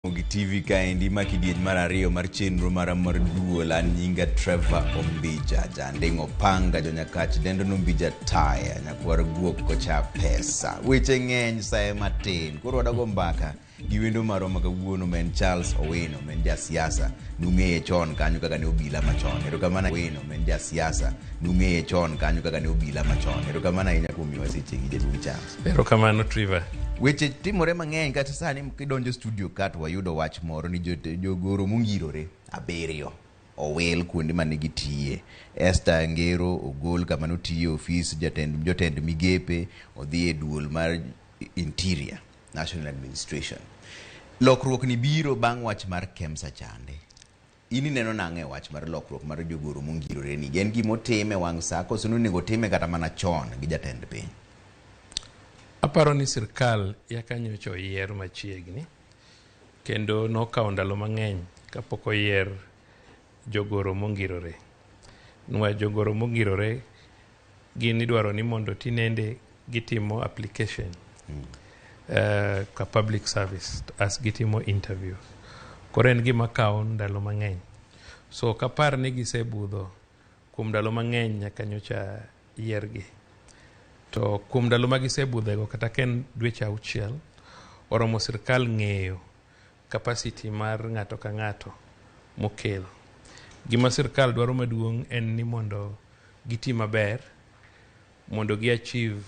Ramogi TV kaendi ma kidieny mar ariyo mar chenro mara mar duol. An nyinga Trevor Ombija Janding' Opanga Jonyakach dendo Nombija Taya nyakwar guok kocha pesa. Weche ng'eny saye matin koro wadago mbaka gi wendo marwa ma kawuono ma en Charles Owino ma en jasiasa nung'eye chon kanyo kaka ne obila machon. Erokamano Owino ma en jasiasa nung'eye chon kanyo kaka ne obila machon. Erokamano ahinya kuom miyowa sechegi jaduong' Charles. Erokamano Trevor. Weche timore mang'eny kata sani kidonjo studio ka to wayudo wach moro ni jogoro mongirore abiriyo owil kuonde mane gitiye. Esther Ngero ogol kama notiye ofis jatend jotend migepe odhi e duol mar Interior National Administration. Lokruok ni biro bang' wach mar Kemsa chande. In ineno nang'o e wach mar lokruok mar jogoro mongirore ni? En gima otim e wang' sa koso nonego otime kata mana chon gi jatend piny? Aparo ni sirkal yaka nyocha oyier machiegni kendo nokawo ndalo mang'eny kapok oyier jogoro mongirore. Nwa jogoro mongirore gin idwaro ni mondo tinende gitimo application ka public service as gitimo interview. Koro en gima kawo ndalo mang'eny. So ok apar ni gisebudho kuom ndalo mang'eny nyaka nyocha yiergi. To kuom ndalo ma gisebudhego kata ka en dweche auchiel, oromo sirkal ng'eyo capacity mar ng'ato ka ng'ato mokel. Gima sirkal dwaro maduong' en ni mondo giti maber, mondo gi achieve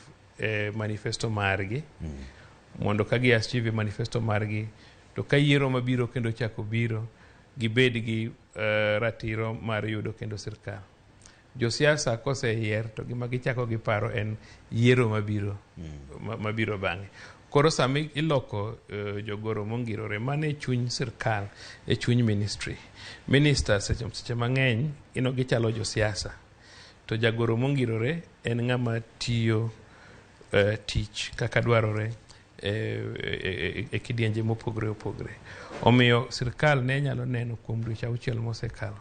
manifesto margi, mondo ka gi achieve manifesto margi, to ka yiero mabiro kendo chako biro, gibed gi ratiro mar yudo kendo sirkal. Josiasa koseyier to gima gichako giparo en yiero mabiro mabiro bang'e. Koro sama iloko jogoro mongirore, mano e chuny sirkal, e chuny ministry. Minister seche mang'eny ino gichalo josiasa. To jagoro mongirore en ng'ama tiyo tich kaka dwarore e kidienje mopogore opogore. Omiyo sirkal ne nyalo neno kuom dweche auchiel mosekalo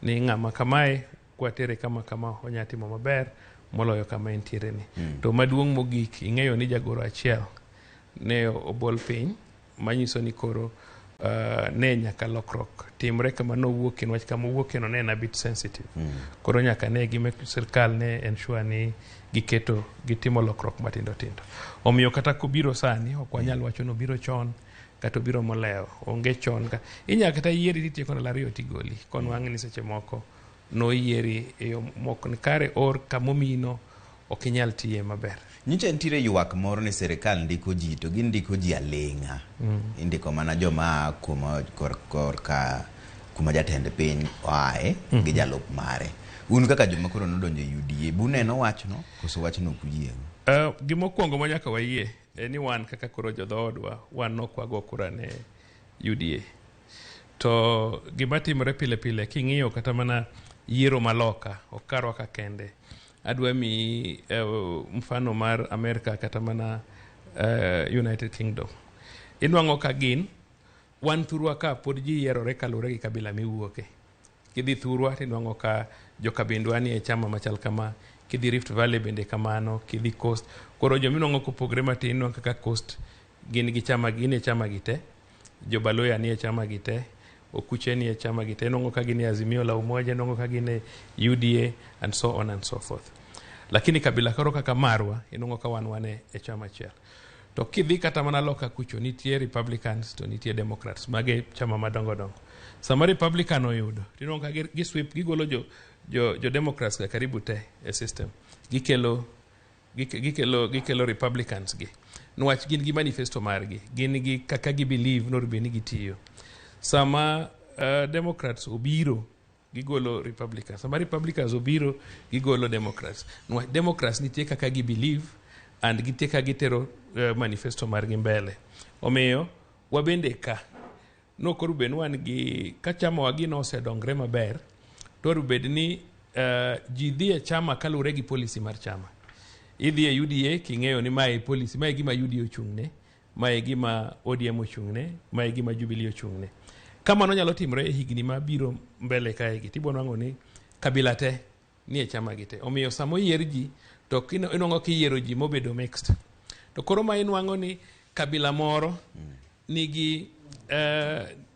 ni ng'ama kamae kwatere kama kama onya timo maber moloyo kama entiere ni. To maduong' mogik ing'eyo ni jagoro achiel ne obol piny manyiso ni koro ne nyaka lokruok timre kama nowuokie niwach kama owuokie no ne en a bit sensitive. Koro nyaka ne gime sirkal ne ensure ni giketo gitimo lokruok matindo tindo. Omiyo kata kobiro sani ok wanyal wacho ni obiro chon kata obiro molewo. Onge chon ka inyalo kata yieri titieko ndalo ariyo tigoli konwang' ni seche moko noyieri e yo mok ni kare or kamomino ok inyal tiye maber. Nyicha nitiere ywak moro ni sirikal ndiko ji to gindiko ji aling'a. Indiko mana joma a kuma korka kuma jatend piny oae gi jalup mare. Un kaka joma koro nodonjo e UDA, buneno wachno koso wachno ok uyiego? Gimokwongo ma nyaka wayie en ni wan kaka koro jodhoodwa wan nok wago kura ne UDA. To gima timore pile pile king'iyo kata mana yiero maloka ok karwa ka kende. Adwa miyi mfano mar Amerika kata mana United Kingdom. Inwang'o ka gin wan thurwa ka pod ji yierore kaluwore gi kabila miwuoke. Kidhi thurwa tinwang'o ka jokabindwa ni e chama machal kama, kidhi Rift Valley bende kamano, kidhi Coast. Koro jominwang'o kopogre matin inwang'o kaka Coast gin gi chama gin e chama gi te, Jobaloya ni e chama gi te, Okuche ni e chama gi te, inwang'o ka gin e Azimio la Umoja, inwang'o ka gin e UDA and so on and so forth. Lakini kabila koro kaka marwa, inwang'o ka wan wan e chama achiel. To kidhi kata mana loka kucho nitie Republicans to nitie Democrats, mage chama madongo dongo. Sama Republican oyudo, tinwang'o ka gi sweep gigolo jo Democrats ka karibu te e system. Gikelo gikelo Republicans gi. Niwach gin gi manifesto margi, gin gi kaka gi believe nonego bed ni gitiyo. Sama Democrats obiro gigolo Republicans. Sama Republicans obiro gigolo Democrats. Niwach Democrats nitie kaka gi believe and nitie kaka gitero manifesto margi mbele. Omiyo wabende ka nokoro bed ni wan gi ka chama wa gi nosedongre maber to bed ni ji dhi e chama kaluwore gi policy mar chama. Idhi e UDA king'eyo ni mae policy, mae gima UDA ochung'ne, mae gima ODM ochung'ne, mae gima Jubilee ochung'ne. Ka mano nyalo timore e higni mabiro mbele kae gi, tibiro nwang'o ni kabila te ni e chama gi te. Omiyo sama oyier ji to inwang'o kiyiero ji mobedo mixed. To koro ma inwang'o ni kabila moro nigi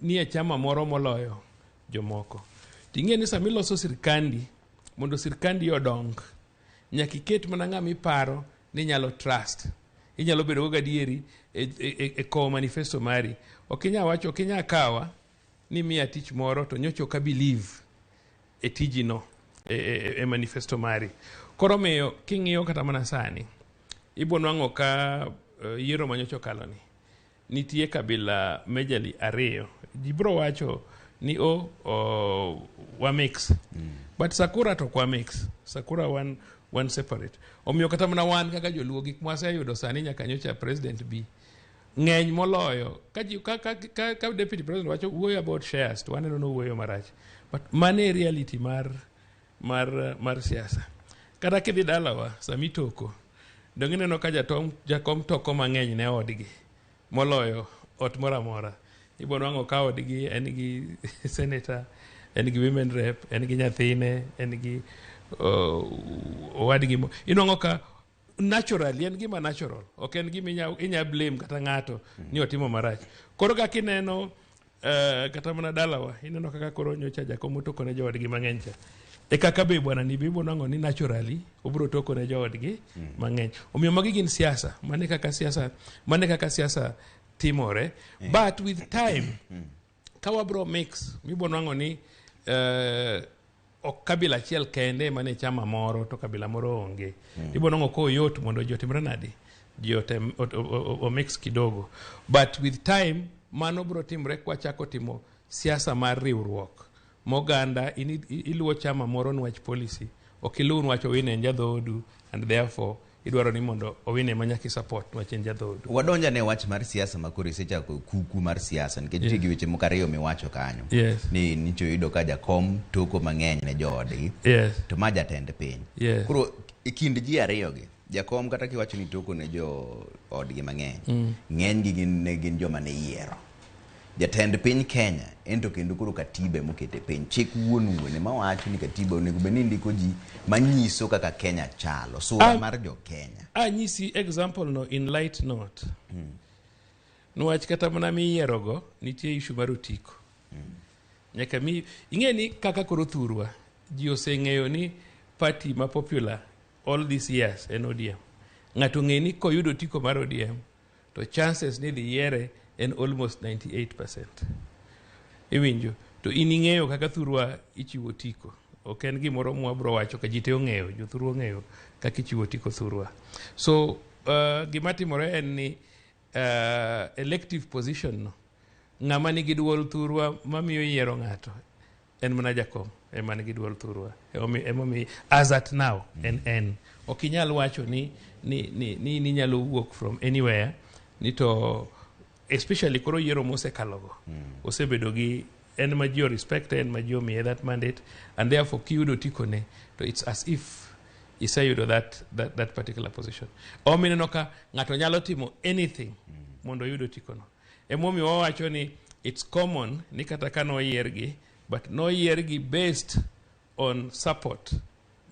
nie chama moro moloyo jomoko. Ting'e ni sama iloso sirkandi, mondo sirkandi odong, nyaka iket mana ng'ama iparo ni inyalo trust. Inyalo bedo go gadieri e kowo manifesto mari. Ok inyal wacho, ok inyal kawa ni miya tich moro to nyocha ok a believe e tijino e manifesto mari. Koro omiyo king'iyo kata mana sani, ibo nwang'o ka yiero manyocha okalo ni nitie kabila majorly ariyo. Ji bro wacho ni o wa mix. But Sakura to ok wa mix. Sakura wan separate. Omiyo kata mana wan kaka joluo, gik mwaseyudo sani nyaka nyocha president bi ng'eny moloyo ka, ji, ka deputy president wacho wuoyo about shares, to waneno nowuoyo marach, but mano e reality mar siasa. Kata kidhi dalawa sami toko, dong ineno ka jakom toko mang'eny ne odgi moloyo ot moro amora. Ibo nwang'o ka odgi en gi senator, en gi women rep, en gi nyathine, en gi owadgi. Inwang'o ka naturally en gima natural, ok en gima inya blame kata ng'ato ni otimo marach. Koro kaka ineno, kata mana dalawa ineno kaka koro nyocha jakom otoko ne joodgi mang'eny cha, e kaka be bwana ni be ibo nwang'o ni naturally obiro toko ne joodgi mang'eny. Omiyo magi gin siasa, mane kaka siasa timore. But with time ka wabro mix, mibo nwang'o ni ok kabila achiel kende mane chama moro to kabila moro onge. Ibo nwang'o koyot mondo ji otimre nadi, ji otem o mix kidogo. But with time mano bro timre kwachako timo siasa mar riwruok moganda. Iluwo chama moro nwach policy, ok iluw nwach Owino en jadhoodu and therefore idwaro ni mondo Owino ema nyaka i support nwach en jadhoodu. Wadonja ne wach mar siasa ma koro isechako kuku mar siasa nikech nitie gi weche moko ariyo miwacho kanyo ni nicho yudo ka jakom toko mang'eny ne joodgi to ma jatend piny. Koro e kind ji ariyogi, jakom kata kiwacho ni toko ne joodgi mang'eny, ng'enygi gin ne gin joma ne yiero. Jatend piny Kenya en to kendo koro katiba emokete piny, chik wuon wuon ema wacho ni katiba onego bed ni ndiko ji manyiso kaka Kenya chalo, sura mar jo Kenya. Anyisi example no in light note. Niwach kata mana miyierogo nitie issue mar otiko. Nyaka mi ing'e ni kaka koro thurwa ji oseng'eyo ni party ma popular all these years en ODM. Ng'ato ng'e ni koyudo otiko mar ODM to chances ni dhi yiere en almost 98%. Iwinjo? To in ing'eyo kaka thurwa ichiwo otiko. Ok en gimoro mwabro wacho ka ji te ong'eyo, jothurwa ong'eyo kaka ichiwo otiko thurwa. So gima timore en ni elective position no, ng'ama nigi duol thurwa mamiyo yiero ng'ato en mana jakom ema nigi duol thurwa. Emomiyo as at now en ok inyal wacho ni inyalo wuok from anywhere ni to especially koro yiero mosekalogo osebedo gi en ma ji respect, en ma ji omiye that mandate, and therefore kiyudo otikone to it's as if iseyudo that particular position. Omiyo ineno ka ng'ato nyalo timo anything mondo oyud otikono. Emomiyo wawacho ni it's common ni kata ka noyiergi, but noyiergi based on support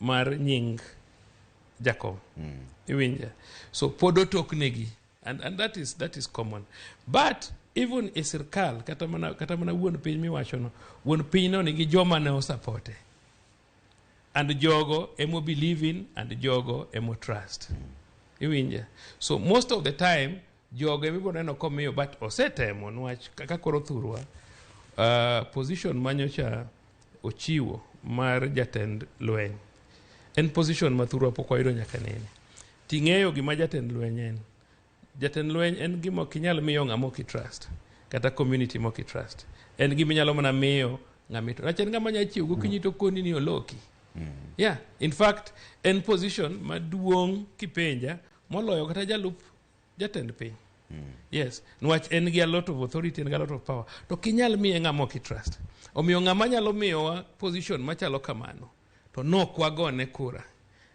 mar nying jakom. Iwinja? So pod otoknegi and that is common. But even e sirkal kata mana wuon piny miwachono, wuon piny no nigi joma ne osapote and jogo emo believe in and jogo emo trust. Iwinja? So most of the time jogo ema neno komiyo, but osetemo niwach kaka koro thurwa position manyocha ochiwo mar jatend lweny en position ma thurwa pok wayudo nyaka nene. Ting'eyo gima jatend lweny en. Jatend lweny en gima ok inyal miyo ng'ama ok i trust kata community mok i trust. En gima inyalo mana miyo ng'ama i trust. En ng'ama nyalo chiew gokinyi to koni ni oloki. Yeah, in fact en position maduong' kipenja moloyo kata jalup jatend piny. Yes, niwach en gi a lot of authority, en gi a lot of power. To ok inyal miye ng'ama ok i trust. Omiyo ng'ama nyalo miyowa position machalo kamano to nok wagone kura.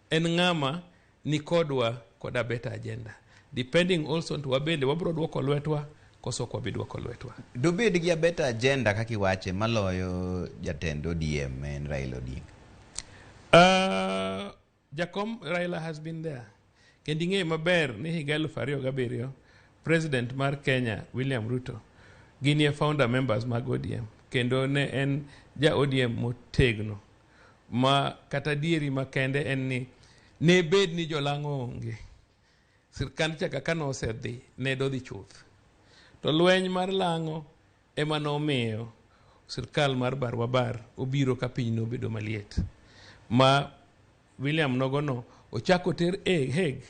En ng'ama ni kodwa koda better agenda. Depending also to wabende wabro duoko lwetwa koso ok wabi duoko lwetwa. Dobed gi a better agenda kaka iwache maloyo jatend ODM en Raila Odinga? Jakom Raila has been there. Kendo ing'eyo maber ni higa 2007 president mar Kenya William Ruto Gin e founder members mag ODM kendo ne en ja ODM motegno ma kata dieri makende en ni ne bed ni jolang'o onge sirkand cha kaka nosedhi ne dodhi chuth to lweny mar lang'o ema nomiyo sirkal mar barwabar obiro ka piny nobedo maliet ma William nogono ochako ter e Hague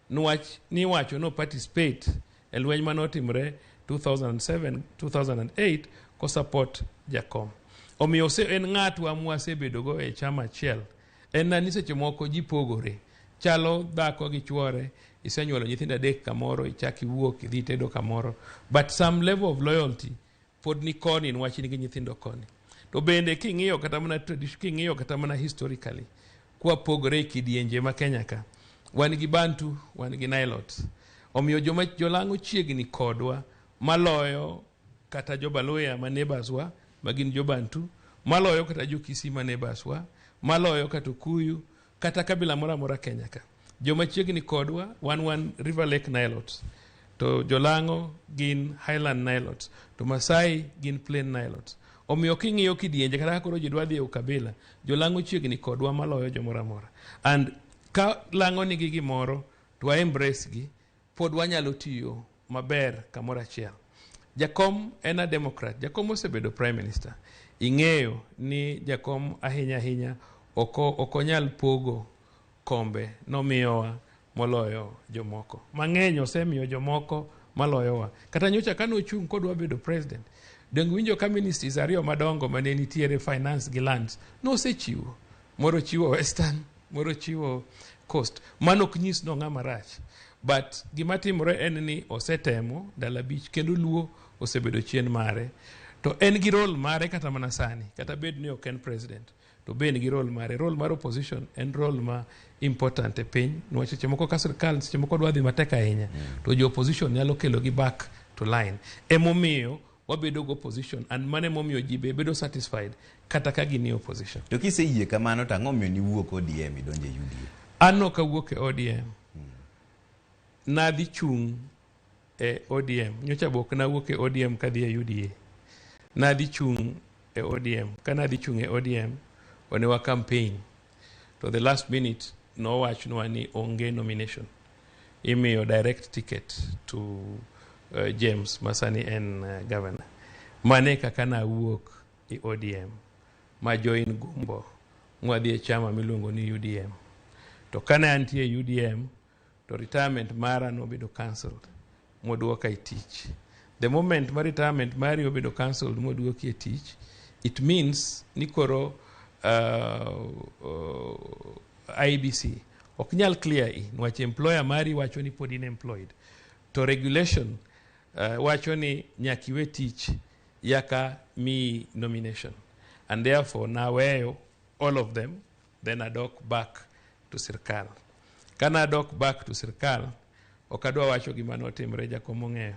niwach niwacho no participate e lweny manotimre 2007 2008 ko support Jakom. Omiyo en ng'atwa mwasebedogo e chama achiel. En na ni seche moko ji pogore. Chalo dhako gi chuore, isenyuolo nyithindo adek kamoro, ichak iwuok idhi itedo kamoro. But some level of loyalty pod ni koni niwach in gi nyithindo koni. To bende king'iyo kata mana tradition, king'iyo kata mana historically, kwapogore e kidienje ma Kenya ka, wan gi Bantu, wan gi Nilotes. Omiyo joma jolang'o chiegni kodwa maloyo kata jobaluya ma neighbors wa ma gin jobantu, maloyo kata jokisi ma neighbors wa, maloyo kata Okuyu, kata kabila moro amora Kenya ka. Joma chiegni kodwa wan River Lake Nilotes. To jolang'o gin Highland Nilotes. To Masai gin Plain Nilotes. Omiyo king'iyo kidienje kata ka koro ji dwa dhi e ukabila, jolang'o chiegni kodwa maloyo jomoro amora. And ka lang'o nigi gimoro to wa embrace gi, pod wanyalo tiyo maber kamoro achiel. Jakom en a Democrat. Jakom osebedo Prime Minister. Ing'eyo ni Jakom ahinya ahinya ok onyal pogo kombe nomiyowa moloyo jomoko. Mang'eny osemiyo jomoko maloyowa. Kata nyocha kane ochung' kodwa bedo president, dong winjo ka ministries ariyo madongo mane nitiere finance gi lands nosechiwo. Moro chiwo Western, moro chiwo Coast. Mano ok nyis no ng'ama rach. But gima timore en ni osetemo ndalo abich kendo Luo osebedo chien mare. To en gi role mare kata mana sani, kata bed ni ok en president. To be en gi role mare. Role mar opposition en role ma important e piny. Niwach seche moko ka sirkal seche moko dwa dhi matek ahinya, to jo opposition nyalo kelo gi back to line. Emomiyo wabedo go opposition and mano emomiyo ji be bedo satisfied kata ka gin e opposition. To kiseyie kamano to ang'o momiyo niwuok ODM idonjo e UDA? An ok awuok e ODM. Nadhi chung' e ODM. Nyocha be ok nawuok e ODM kadhi e UDA. Nadhi chung' e ODM. Ka nadhi chung' e ODM, onewa campaign. To the last minute nowachnwa ni onge nomination. Imiyo direct ticket to James masani en governor. Mane kaka nawuok e ODM ma join Gumbo mwadhi e chama miluongo ni UDM. To kane antie e UDM to retirement mara nobedo cancelled moduoka e tich. The moment ma retirement mari obedo cancelled moduoki e tich, it means ni koro IEBC ok nyal clear i niwach employer mari wacho ni pod in employed. To regulation wacho ni nyaka iwe tich yaka miyi nomination. And therefore naweyo all of them, then adok back to sirkal. Kana adok back to sirkal, ok adwa wacho gima notimre jakom ong'eyo.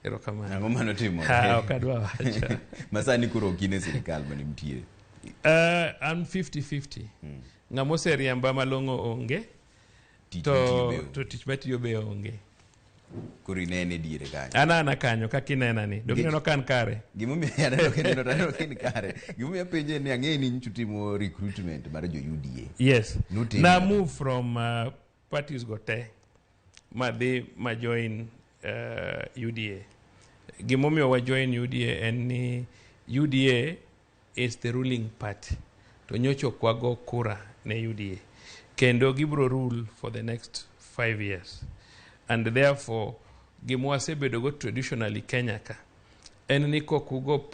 Erokamano. Ang'o manotimore? Ha, ok adwa wacho. Ma sani koro ok in e sirkal mane nitie. An 50-50. Ng'ama oseriemba malong'o onge, Tich to, matiyo be onge. to tich matiyo be onge. Koro inene diere kanyo. An ana kanyo kaka inena ni. Dong ineno ka an kare. Gimomiyo aneno kineno to aneno ka in kare. Gimomiyo apenje ni ang'e ni nyocha utimo recruitment mar jo UDA. Yes. Nutimo. Na move from parties go te madhi ma join UDA. Gimomiyo wa join UDA en ni UDA is the ruling party. To nyocha ok wago kura ne UDA. Kendo gibro rule for the next 5 years. And therefore, gima wasebedo go traditionally Kenya ka, en ni kok ugo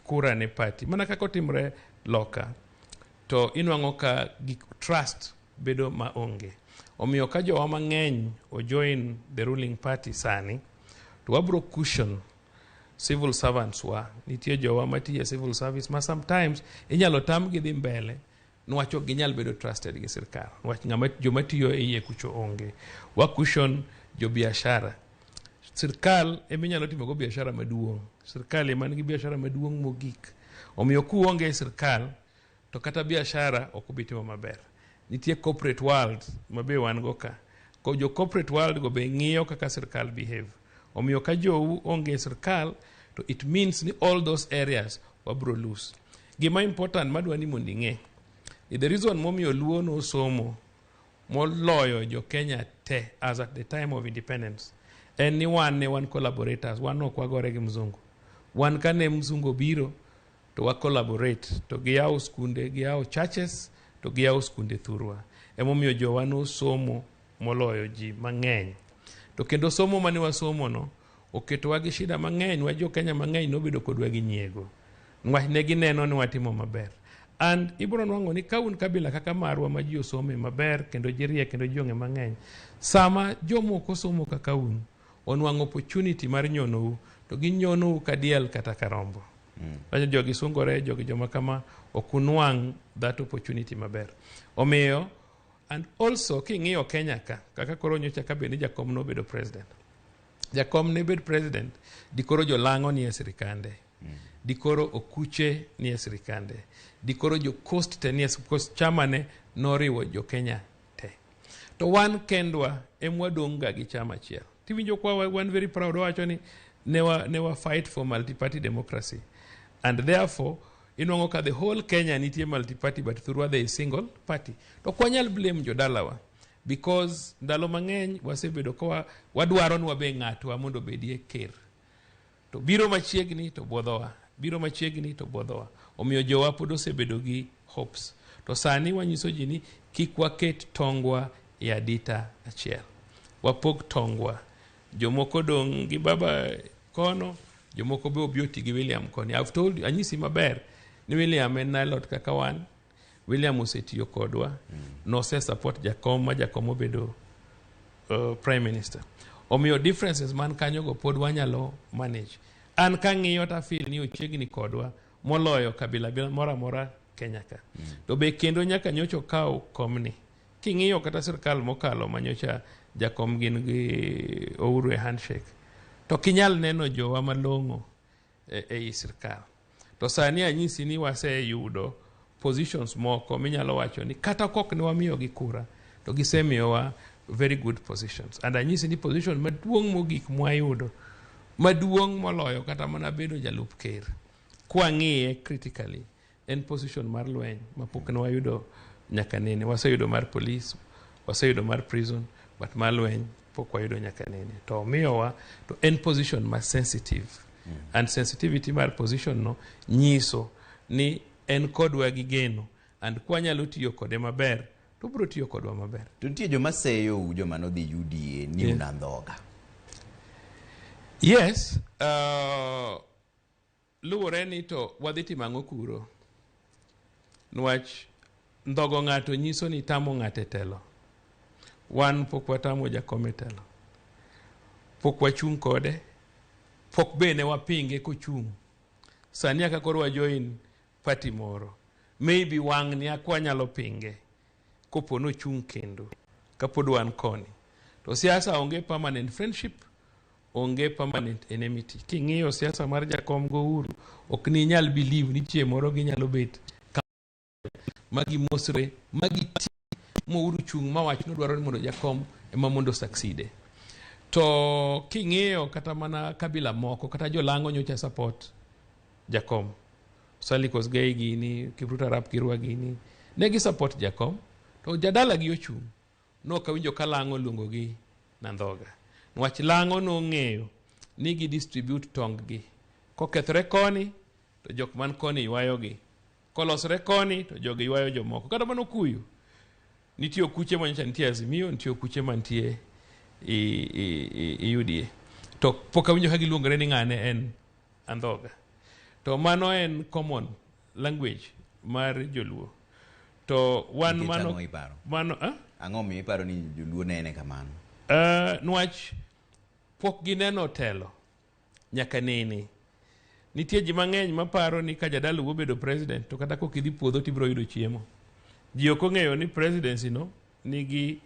kura ne party. Mana kaka otimre loka, to inwang'o ka gik trust bedo maonge. Omiyo ka jowa mang'eny ojoin the ruling party sani, to wabro cushion civil servants wa. Nitie jowa matiyo e civil service ma sometimes inyalo tamgi dhi mbele niwach ok ginyal bedo trusted gi sirkal. Niwach ng'ama joma tiyo e iye kucho onge. Wa cushion jo biashara. Sirkal ema inyalo timo go biashara maduong'. Sirkal ema nigi biashara maduong' mogik. Omiyo kuonge e sirkal, to kata biashara ok obi timo maber. Nitie corporate world ma be wan go ka. Ko jo corporate world go be ng'iyo kaka sirkal behave. Omiyo ka jou onge e sirkal, To it means ni all those areas wabro lose. Gima important madwa ni mondo ing'e, the reason momiyo Luo nosomo moloyo jo Kenya te as at the time of independence en ni wan ne wan collaborators, wan ok wagore gi mzungu. Wan kane mzungu obiro to wa collaborate to giyawo skunde, giyawo churches to giyawo skunde thurwa. Emomiyo jowa nosomo moloyo ji mang'eny. To kendo somo mane wasomo no oketowa gi shida mang'eny, wa jo Kenya mang'eny nobedo kodwa gi nyiego. Nwach ne gineno ni watimo maber. And ibiro nwang'o ni ka un kabila kaka marwa ma ji osome maber kendo ji riek kendo ji ong'e mang'eny, sama jomoko somo kaka un, onwang'o opportunity mar nyonou, to ginyonou ka diel kata ka rombo. Jogi sungore, jogi joma kama, ok unwang' that opportunity maber. Omiyo, and also king'iyo Kenya ka, kaka koro nyocha ka bende Jakom nobedo president. Jakom ne bed president, dikoro jolang'o nie sirikande. Dikoro okuche nie sirikande. Dikoro jo coast te nie, because chama ne noriwo jo Kenya te. To wan kendwa emwadong' ga gi chama achiel. Tiwinjo kwa wan very proud wawacho ni ne wa fight for multi-party democracy. And therefore, inwang'o ka the whole Kenya nitie multi-party but thurwa there is single party. To ok wanyal blame jodalawa because ndalo mang'eny wasebedo ka wadwaro ni wabe ng'atwa mondo obedie ker. To biro machiegni to buodhowa, biro machiegni to buodhowa. Omiyo jowa pod osebedo gi hopes. To sani wanyiso ji ni kik waket tongwa e adita achiel. Wapog tongwa. Jomoko dong' gi baba kono, jomoko be obi oti gi William koni. I've told you, anyisi maber ni William en nalot kaka wan. William osetiyo kodwa. Nose support Jakom ma Jakom obedo prime minister. Omiyo differences man kanyo go pod wanyalo manage. An kang'iyo to afeel ni ochiegni kodwa moloyo kabila moro amora Kenya ka. To be kendo nyaka nyocha okaw komni. King'iyo kata sirkal mokalo manyocha Jakom gin gi Uhuru e handshake. To kinyal neno jowa malong'o ei sirkal. To sani anyisi ni waseyudo positions moko minyalo wacho ni kata kok ne wamiyogi kura to gisemiyowa very good positions. And anyisi ni position maduong' mogik mwayudo maduong' moloyo kata mana bedo jalup ker kwang'iye critically en position mar lweny mapok ne wayudo nyaka nene. Waseyudo mar police, waseyudo mar prison, but mar lweny pok wayudo nyaka nene. To omiyowa to en position ma sensitive. And sensitivity mar position no nyiso ni en kodwa gi geno and kwanyalo tiyo kode maber to obiro tiyo kodwa maber. To nitie joma seyou joma nodhi UDA ni un andhoga. Yes, luwore ni to wadhi timo ang'o kuro. Nwach ndhogo ng'ato nyiso ni tamo ng'ato e telo. Wan pok watamo Jakom e telo. Pok wachung' kode, pok be ne wapinge kochung'. Sani aka koro wa join party moro. Maybe wang'ni aka wanyalo pinge kopo nochung' kendo kapod wan koni. To siasa onge permanent friendship, onge permanent enmity. King'iyo siasa mar Jakom go Uhuru, ok ni nyal believe ni chieng' moro ginyalo bet ma gimosre ma giti ma Uhuru chung' mawach ni odwaro ni mondo Jakom ema mondo succeed. To king'iyo kata mana kabila moko kata jolang'o nyocha support Jakom. Sally Kosgei gini, Kipruto Arap Kirwa gini, ne gi support Jakom. To jadala gi ochung'. Nok awinjo ka lang'o luongo gi Nandhoga. Nwach lang'o nong'eyo ni gi distribute tong gi. Kokethore koni, to jok man koni ywayo gi. Kolosre koni, to jogi ywayo jomoko. Kata mana okuyu. Nitie okuche manyocha nitie Azimio, nitie okuche mantie i UDA. To pok awinjo ka giluongore ni ng'ane en andhoga. To mano en common language mar joluo. To wan Nikech mano ang'o iparo? Mano eh? Ang'o miyo iparo ni joluo nene kamano? Nwach pok gineno telo nyaka nene. Nitie ji mang'eny maparo ni ka jadalau obedo president to kata kok idhi puodho tibiro yudo chiemo. Ji ok ong'eyo ni presidency no nigi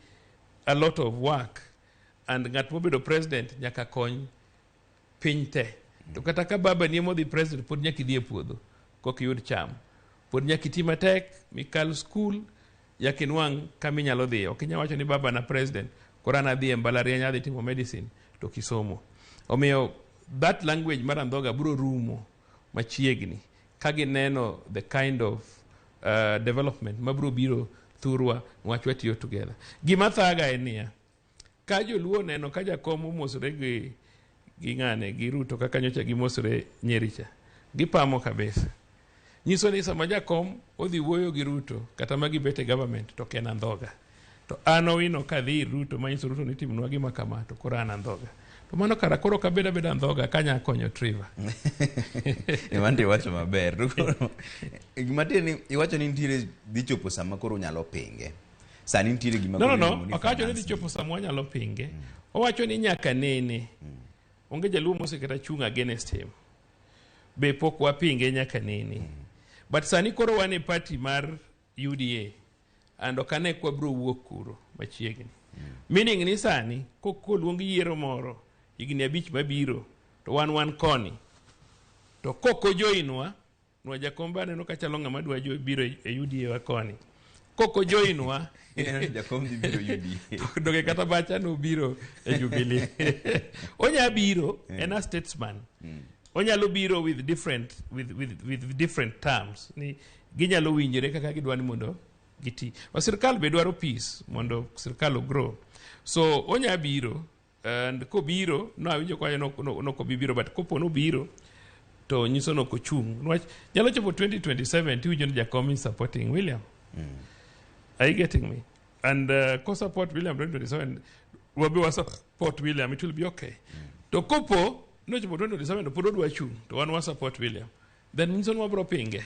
a lot of work and ng'at mobedo president nyaka kony piny te. To kata ka baba ni emodhi president pod nyaka idhi e puodho kok iyud cham. Pod nyaka iti matek mikal skul nyaka inwang' kama inyalo dhiye. Ok inyal wacho ni baba na president koro an adhi e mbalariany adhi timo medicine to kisomo. Omiyo That language mar andhoga biro rumo machiegni ka gineno the kind of development mabiro biro thurwa nwach watiyo together. Gima thaga en niya, ka joluo oneno ka jakom omosore gi ng'ane gi Ruto kaka nyocha gimosore Nyeri cha, gipamo kabisa. Nyiso ni sama jakom odhi wuoyo gi Ruto kata ma gibet e government to ok en andhoga. To an Owino kadhi ir Ruto manyiso Ruto ni timnwa gima kama to koro an andhoga. To mano kara koro ok abed abeda andhoga kanya konyo Trevor. Mano to iwacho maber. To koro gima tiende ni iwacho ni nitiere dhi chopo sama koro unyalo pinge. Sani nitiere gima No, no, koro no. iluongo ni Ok awacho ni dhi finance chopo sama wanyalo pinge. Owacho ni nyaka nene. Onge jaluo mosekata chung' against him. Be pok wapinge nyaka nene. But sani koro wan e party mar UDA and ok ane kwa biro wuok kuro machiegni. Meaning ni sani koluong yiero moro higni 5 mabiro to wan koni. To kok ojoinwa, nwa jakombe aneno ka chalo ng'ama dwa biro e UDA wa koni. Kok ojoinwa, Jakom dhi biro UDA. Doge kata bacha nobiro e Jubilee. Onya biro, en a statesman. Onyalo biro with different terms. Ni ginyalo winjore kaka gidwa ni mondo giti. O sirkal be dwaro peace mondo sirkal ogrow. So onya biro and kobiro no awinjo kwayo no no, no kobi biro, but kopo nobiro to nyiso ni ok ochung'. Niwach nyalo chopo 2027 tiwinjo ni jakom is supporting William. Are you getting me? And ko support William 2027, wabe wa support William, it will be okay. To kopo nochopo 2027 to pod odwa chung', to wan wa support William. Then nyiso ni wabro pinge.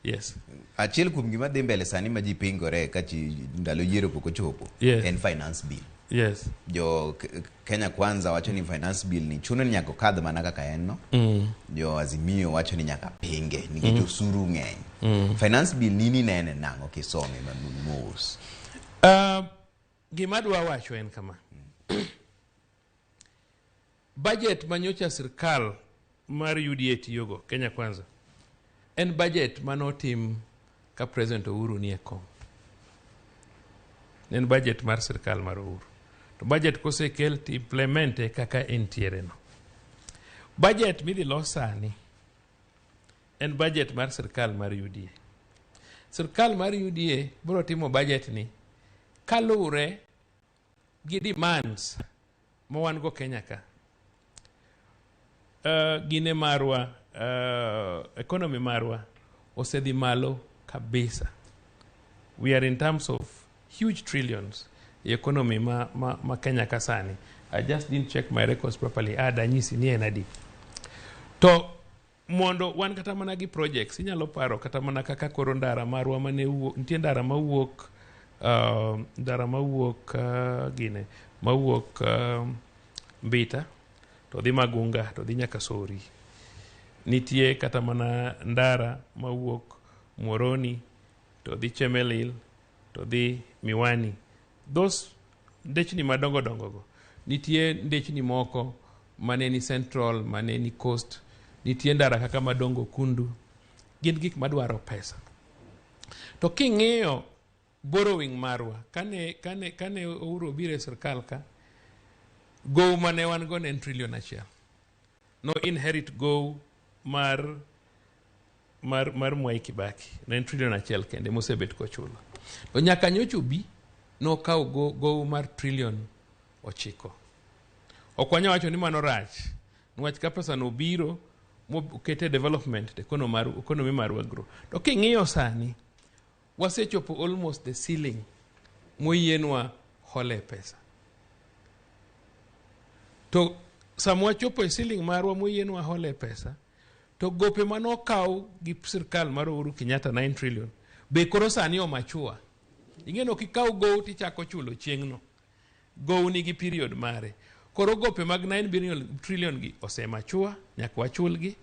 Yes. Achiel kuom gima dhi mbele sani ma ji pingore ka chi ndalo yiero pok ochopo en finance bill. Jo Kenya Kwanza wacho ni finance bill ni chuno ni nyaka okadh mana kaka en no. Jo Azimio wacho ni nyaka pinge nikech osuru ng'eny. Finance bill nini nene nang'o kisome mos? Gima adwa wacho en kama. Budget manyocha sirkal mar UDA tiyogo, Kenya Kwanza, en budget manotim ka President Uhuru nie kom. En budget mar sirkal mar Uhuru. To budget kosekel to implemente kaka entiere no. Budget midhi los sani en budget mar sirkal mar UDA. Sirkal mar UDA biro timo budget ni kaluwre gi demands ma wan go Kenya ka. Gine marwa, economy marwa osedhi malo kabisa. We are in terms of huge trillions e economy ma Kenya ka sani. I just didn't check my records properly. Danyisi ni en adi. To mondo wan kata mana gi projects, inyalo paro kata mana kaka koro ndara marwa mane wuok, nitie ndara mawuok gine, mawuok Mbita to dhi Magunga to dhi nyaka Sori. Nitie kata mana ndara mawuok Muhoroni to dhi Chemelil to dhi Miwani. Those ndechni madongo dongo go. Nitie ndechni moko mane ni Central, mane ni Coast, nitie ndara kaka madongo Kundu. Gin gik madwaro pesa. To king'iyo borrowing marwa, kane Uhuru obiro e sirkal ka, gow mane wan go ne en trillion 1. No inherit gow mar Mwai Kibaki ne en trillion 1 kende mosebet kochulo. To nyaka nyocha obi nokawo gow mar trillion 9. Ok wanyal wacho ni mano rach, niwach ka pesa no obiro mokete development to economy marwa grow. To king'iyo sani, wasechopo almost the ceiling moyienwa hole pesa. To sama wachopo e ceiling marwa moyienwa hole pesa, to gope manokaw gi sirkal mar Uhuru Kenyatta 9 trillion be koro sani omachua. Ing'e ni ok ikaw gow tichako chulo chieng'no. Gow nigi period mare. Koro gope mag 9 billion, trillion gi osemachua, nyaka wachulgi.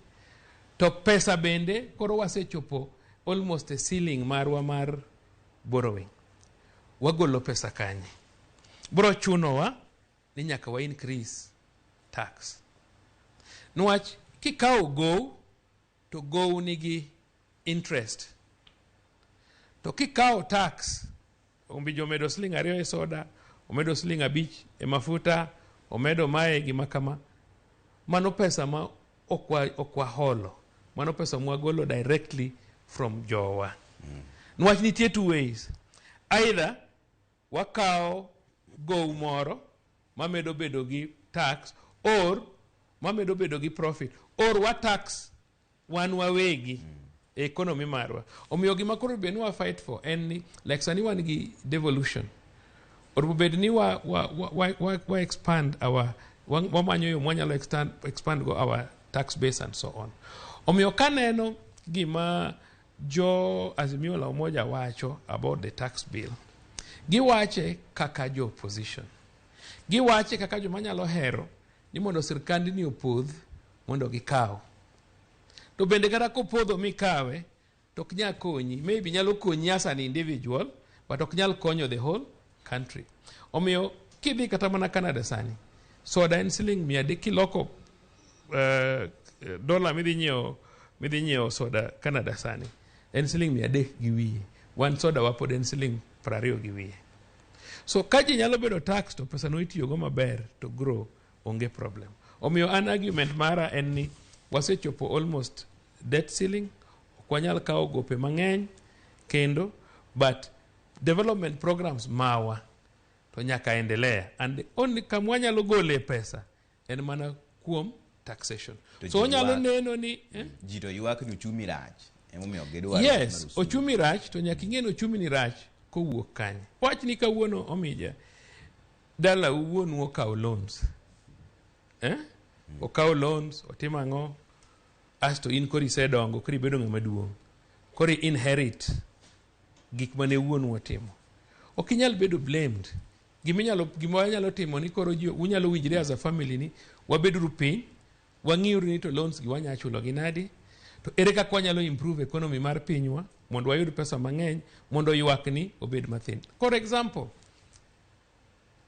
To pesa bende koro wasechopo almost a ceiling marwa mar borrowing. Wagolo pesa kanye? Bro chunowa ni nyaka wa increase tax. Niwach kikawo gow to gow nigi interest. To kikawo tax, Ombija omedo siling 2 e soda, omedo siling 5 e mafuta, omedo mae gima kama. Mano pesa ma ok waholo. Mano pesa mwagolo directly from jowa. Niwach nitie two ways. Either wakawo gow moro mamedo bedo gi tax or mamedo bedo gi profit or wa tax wan wawegi e economy marwa. Omiyo gima koro bed ni wa fight for en ni like sani wan gi devolution. Onego bed ni wa expand our wamanyo yo mwanyalo expand go our tax base and so on. Omiyo kaneno gima jo Azimio la Umoja wacho about the tax bill, giwache kaka jo opposition. Giwache kaka joma nyalo hero ni mondo sirkandni opodh mondo gikaw. To bende kata kopodho mikawe to ok nyal konyi. Maybe nyalo konyi as an individual, but ok nyal konyo the whole country. Omiyo kidhi kata mana Canada sani, soda en siling 300 kiloko dola midhi nyiewo soda Canada sani en siling 300 gi wiye. Wan soda wa pod en siling 20 gi wiye. So ka ji nyalo bedo tax to pesa no itiyogo maber to grow onge problem. Omiyo an argument mara en ni wasechopo almost debt ceiling, ok wanyal kawo gope mang'eny kendo, but development programs mawa to nyaka endelea and the only kama wanyalo gole pesa en mana kuom taxation. To So ji onyalo neno ni eh? Ji to ywak ni uchumi rach emomiyo ok gidwar Yes, mar osuru. Ochumi rach to nyaka ing'e ni ochumi ni rach kowuok kanye. Wach ni kawuono omija dalau wuonu okawo loans. Eh? Okawo loans, otimo ang'o? Asto in koro isedongo, koro ibedo ng'ama duong'. Koro inherit gik mane wuonu otimo. Ok inyal bedo blamed. Giminyalo gima wanyalo timo ni koro ji unyalo winjre as a family ni wabeduru piny wang'iuru ni to loans gi wanya chulo gi nadi to ere kaka wanyalo improve economy mar pinywa mondo wayud pesa mang'eny mondo ywak ni obed mathin. For example,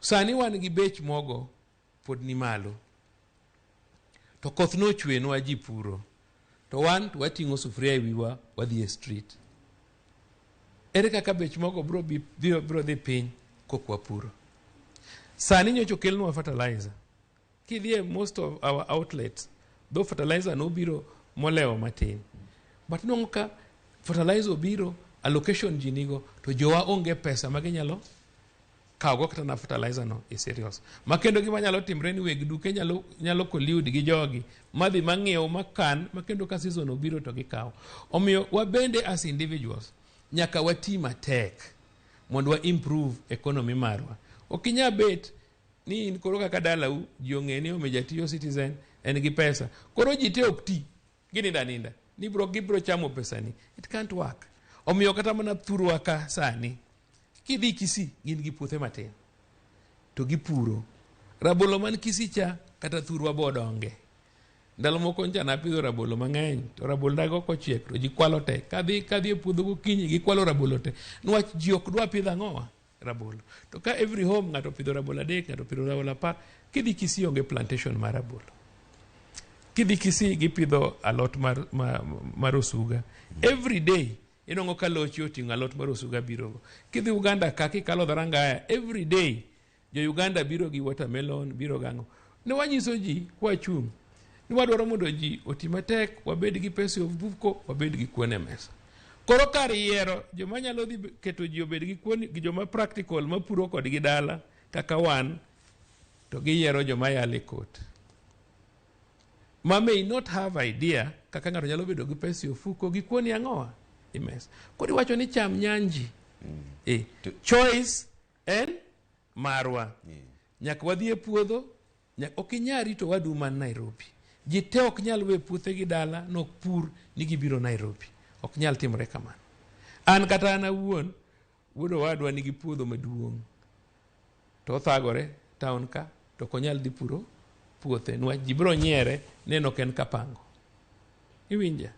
sani wan gi bech mogo pod ni malo to koth nochwenwa ji puro to wan to wating'o sufuria e wiwa wadhi e street. Ere kaka bech mogo biro dhi piny kok wapuro? Sani nyocha okelnwa fertilizer. Kidhi e most of our outlets, though fertilizer nobiro molewo matin, but nwang'o ka fertilizer obiro, allocation ji nigo, to jowa onge pesa ma ginyalo kawogo kata na fertilizer no e serious. Ma kendo gima nyalo timre ni weg duke nyalo collude gi jogi madhi mang'iew makan ma kendo ka season obiro to gikawo. Omiyo wabende as individuals nyaka wati matek mondo wa improve economy marwa. Ok inyal bet ni in koro kaka dalau ji ong'e ni Omija tiyo Citizen en gi pesa. Koro ji te ok ti ginindo aninda ni bro gibro chamo pesani. It can't work. Omiyo kata mana thurwa ka sani kidhi Kisii gin gi puothe matin to gipuro rabolo man Kisii cha kata thurwa bodonge. Ndalo moko ncha napidho rabolo mang'eny to rabolo ndago kochiek to ji kwalo te. Kadhi e puodho gokinyi gikwalo rabolo te. Niwach ji ok dwa pidho ang'owa? Rabolo. To ka every home ng'ato opidho rabolo adek, ng'ato opidho rabolo 10, kidhi Kisii onge plantation mar rabolo. Kidhi Kisii gipidho alot mar osuga. Every day inwang'o ka loche oting'o alot mar osuga birogo. Kidhi Uganda ka kikalo Dharangaya, every day jo Uganda biro gi watermelon, biro gang'o. Ne wanyiso ji kwachung' ni wadwaro mondo ji oti matek, wabed gi pesa e ofuko, wabed gi kuon e mesa. Koro kar yiero joma nyalo dhi keto ji obed gi kuon, gi joma practical mapuro kodgi dala kaka wan, to giyiero joma yalo e court. Ma may not have idea kaka ng'ato nyalo bedo gi pesa e ofuko gi kuon e ang'owa e mesa. Koro iwacho ni cham nyanji. Eh, choice en marwa. Nyaka wadhi e puodho, ok inyal rito wadu man Nairobi. Ji te ok nyal we puothegi dala nok pur ni gibiro Nairobi. Ok nyal timore kamano. An kata an awuon, wuod owadwa nigi puodho maduong'. To othagore town ka, to ok onyal dhi puro puothe. Niwach ji biro nyiere ni en ok en kapango. Iwinja?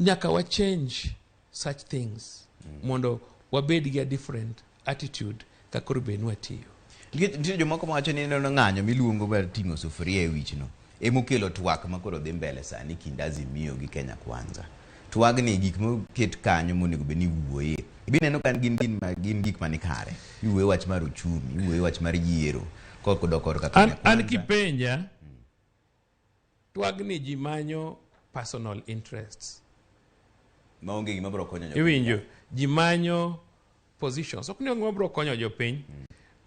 Nyaka wa change such things mondo wabed gi a different attitude kaka koro bed ni watiyo. Nikech nitie jomoko mawacho ni neno ng'anyo miluongo mar ting'o sufuria e wichno emokelo twak ma koro dhi mbele sani kind Azimio gi Kenya Kwanza. Twagni gik moket kanyo monego bed ni iwuoye. Ibineno ka gin gik mani kare. Iwuoye wach mar uchumi, iwuoye wach mar yiero kodok korka An, Kenya an Kwanza. kipenja. Twagni ji manyo personal interests. Maonge gima biro konyo jopiny. Iwinjo, ji manyo positions. Ok ni onge mabiro konyo jopiny.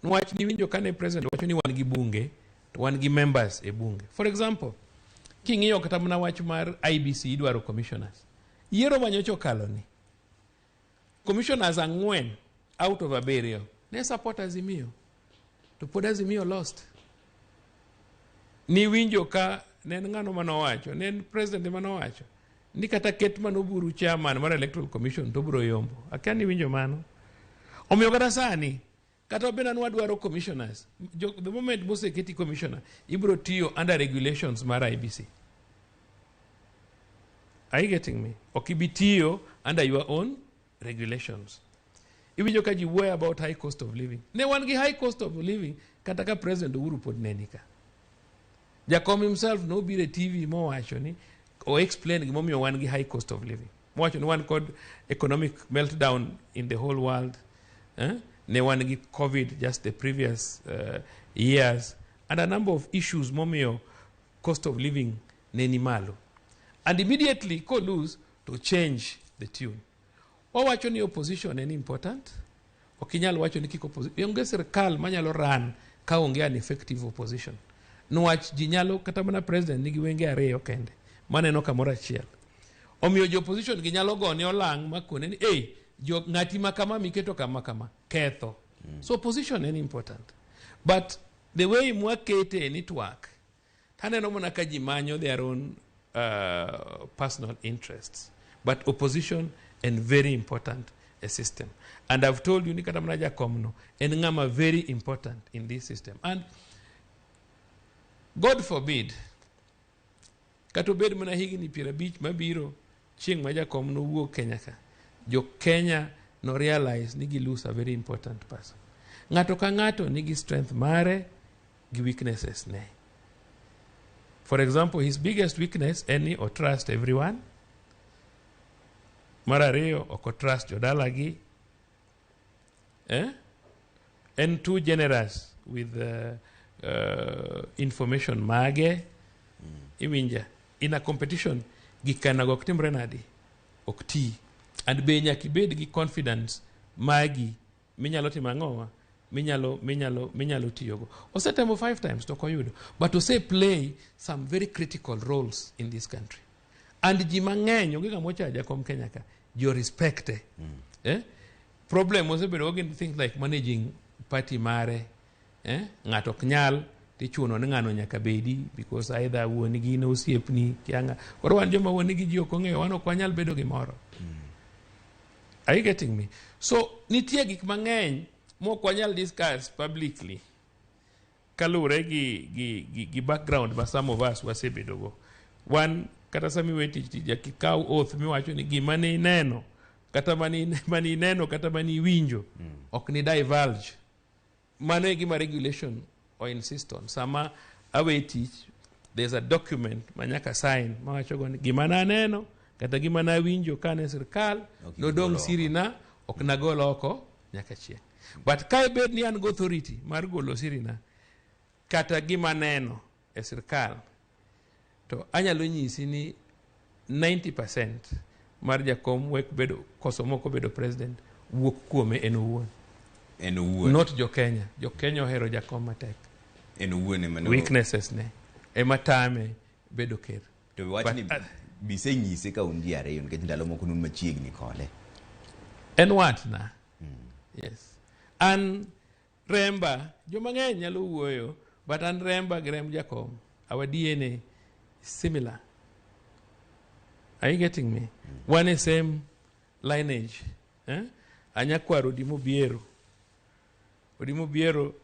Niwach niwinjo kane president wacho ni wan gi bunge, to wan gi members e bunge. For example, king'iyo kata mana wach mar IEBC idwaro commissioners. Yiero manyocha okalo ni, commissioners 4 out of 7 ne support Azimio. To pod Azimio lost. Niwinjo ka ne en ng'ano manowacho, ne en president ema nowacho ni kata ket manoburu chairman mar Electoral Commission to biro yombo. Akia ni winjo mano. Omiyo kata sani, kata obedo ni wadwaro commissioners, the moment moseketi commissioner, ibiro tiyo under regulations mar IEBC. Are you getting me? Ok ibi tiyo under your own regulations. Iwinjo ka ji wuoyo about high cost of living. Ne wan gi high cost of living kata ka President Uhuru pod ne nika. Jakom himself nobiro e TV mowacho ni o explain gimomiyo wan gi high cost of living. Mowacho ni wan kod economic meltdown in the whole world. Ne wan gi COVID just the previous years and a number of issues momiyo cost of living ne ni malo. And immediately ko lose to change the tune. Wawacho ni opposition en important. Ok inyal wacho ni kik opposition. Onge sirkal manyalo run ka onge an effective opposition. Niwach ji nyalo kata mana president nigi wenge 2 kende maneno kamoro achiel. Omiyo jo opposition gi nyalo gone olang' makone ni hey, jo ng'ati ma kama miketo kama kama ketho. So opposition en important. But the way mwakete ni twak, taneno mana ka ji manyo their own personal interests. But opposition en very important a system. And I've told you ni kata mana jakom no en ng'ama very important in this system. And God forbid, kata obed mana higni 50 mabiro, chieng' ma jakom nowuok Kenya ka, jo Kenya no realize ni gi lose a very important person. Ng'ato ka ng'ato nigi strength mare gi weaknesses ne. For example, his biggest weakness en ni o trust everyone. Mar ariyo, ok o trust jodalagi. En too generous with information mage. Iwinja, in a competition, gik kanago ok timre nadi? Ok ti. And be nyaka ibed gi confidence magi minyalo timo ang'owa? Minyalo tiyogo. Osetemo 5 times to ok oyudo. But ose play some very critical roles in this country. And ji mang'eny, onge ng'ama ochayo jakom Kenya ka, ji respecte. Problem osebedo gin things like managing party mare. Ng'ato ok nyal, tichuno ni ng'ano nyaka bedi, because either wuon gi ne osiepni, kianga. Koro wan joma wuon gi ji ok ong'eyo, wan ok wanyal bedo gimoro. Are you getting me? So, nitie gik mang'eny mok wanyal discuss publicly kaluwore gi background ma some of us wasebedogo. Wan kata sama iwe tich, tich nyaka ikaw oath miwacho ni gima ne ineno, kata mane ineno, kata mane iwinjo, ok ni divulge. Mano e gima regulation o insist on. Sama awe tich, there's a document ma nyaka sign mawacho go ni gima naneno kata gima nawinjo kane sirkal Ok nodong' igol oko. siri na ok nagol oko nyaka chieng'. But ka ibed ni an gi authority mar golo siri na kata gima neno e sirkal, to anyalo nyisi ni 90% mar jakom wek bedo koso moko bedo president wuok kuome en owuon. En owuon. Not jo Kenya. Jo Kenya ohero jakom matek. En owuon ema ne Weaknesses ne ema tame bedo ker. To wach ni But, bisenyise ka un ji ariyo nikech ndalo moko nun machiegni kode. En watna. Yes. An remba, joma ng'eny nyalo wuoyo, but an remba gi remb jakom. Our DNA is similar. Are you getting me? One is same lineage. Anyakwar Odimo Biero. Odimo Biero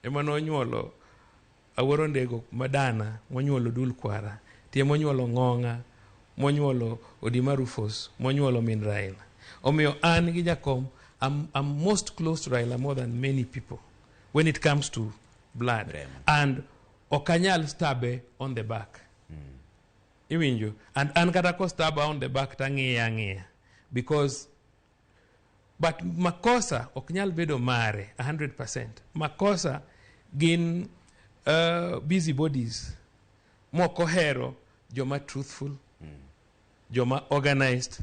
ema nonyuolo Awuoro Ndego Madana, monyuolo Dul Kwara, tie monyuolo Ng'ong'a, monyuolo Odima Rufus, monyuolo min Raila. Omiyo an gi jakom, I'm most close to Raila more than many people when it comes to blood. Remo. And ok anyal stabe on the back. Iwinjo? And an kata ko staba on the back tang'iya ang'iya. Because, but makosa ok nyal bedo mare 100%. Makosa gin busy bodies mok ohero Joma truthful, joma organized,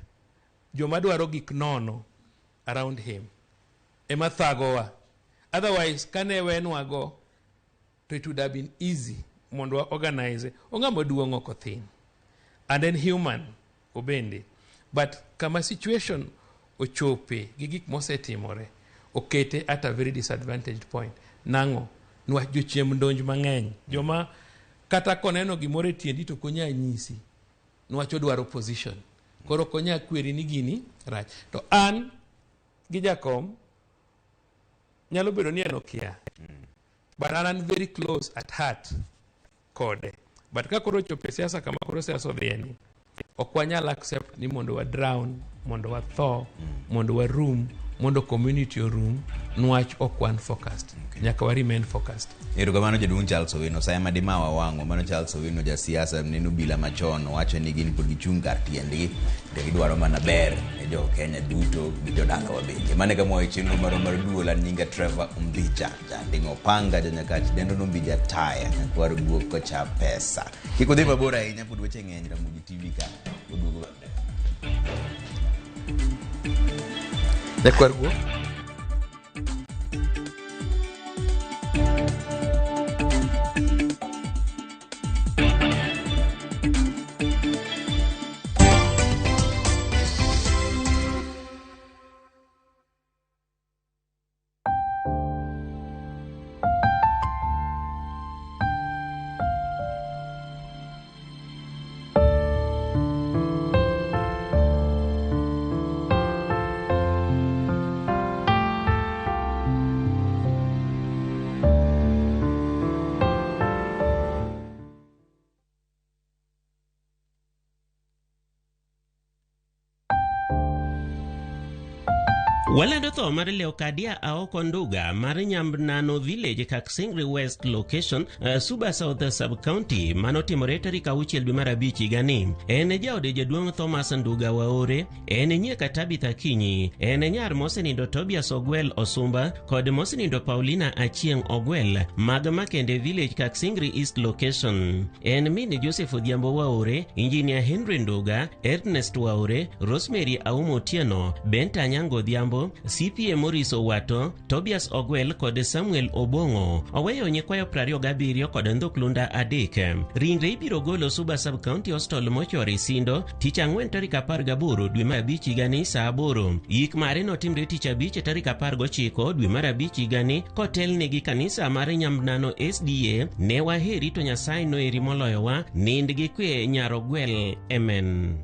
joma dwaro gik nono around him ema thagowa. Otherwise, kane wenwago to it would have been easy mondo wa organize. Ong'ama duong' ok othin. And then human obende. But kama situation ochope gi gik mosetimore okete at a very disadvantaged point. Nang'o? Nwach jochiem ndonj mang'eny. Joma kata koneno gimoro e tiendi to ok onyal nyisi. Nwach odwaro position. Koro ok onyal kweri ni gini rach. To an gi jakom nyalo bedo ni en okia. But an very close at heart kode. But ka koro ochopo e siasa kama koro siasa odhiye ni, ok wanyal accept ni mondo wa drown, mondo watho, mondo warum, mondo community orum, nwach ok wan focused. Nyaka wa remain focused. Erokamano jaduong' Charles Owino, saya madimawa wang'o. Mano Charles Owino jasiasa neno bila machon, owacho ni gin pod gichung' kar tiendgi to gidwaro mana ber ne jo Kenya duto gi jodalawa bende. Mano e kama wawe chenro marwa mar duol. An nyinga Trevor Ombija, janding'o opanga, janyakach dendo no Ombija taya, nyakwar guok kocha pesa. Kik udhi mabor ahinya, pod weche ng'eny Ramogi TV ka. Oduogo bang' Nyakwar guok. Walando tho mar Leocadia Aoko Nduga mar Nyamnano Village, Kaksingri West Location, Suba South Sub-County manotimore tarik 6 dwe mar 5 higani. En jaod jaduong' Thomas Nduga Waore, en nyieka Tabitha Akinyi, en nyar mosenindo Tobias Ogwel Osumba kod mosenindo Paulina Achieng' Ogwel mag Makende Village, Kaksingri East Location. En min Joseph Odhiambo Waore, Engineer Henry Nduga, Ernest Waore, Rosemary Aumo Otieno, Benta Anyango Odhiambo, CPA Maurice Owato, Tobias Ogwel kod Samuel Obong'o. Oweyo nyikwayo 27 kod ndhuklunda 3. Ringre ibiro golo Suba Sub-County Hospital Mortuary Sindo tich ang'wen tarik 18 dwe mar 5 higani saa 8. Yik mare notimre tich abich tarik 19 dwe mar 5 higani kotelne gi kanisa mar Nyamnano SDA. Ne waheri to Nyasaye noheri moloyowa. Nind gi kwe nyar Ogwel. Amen.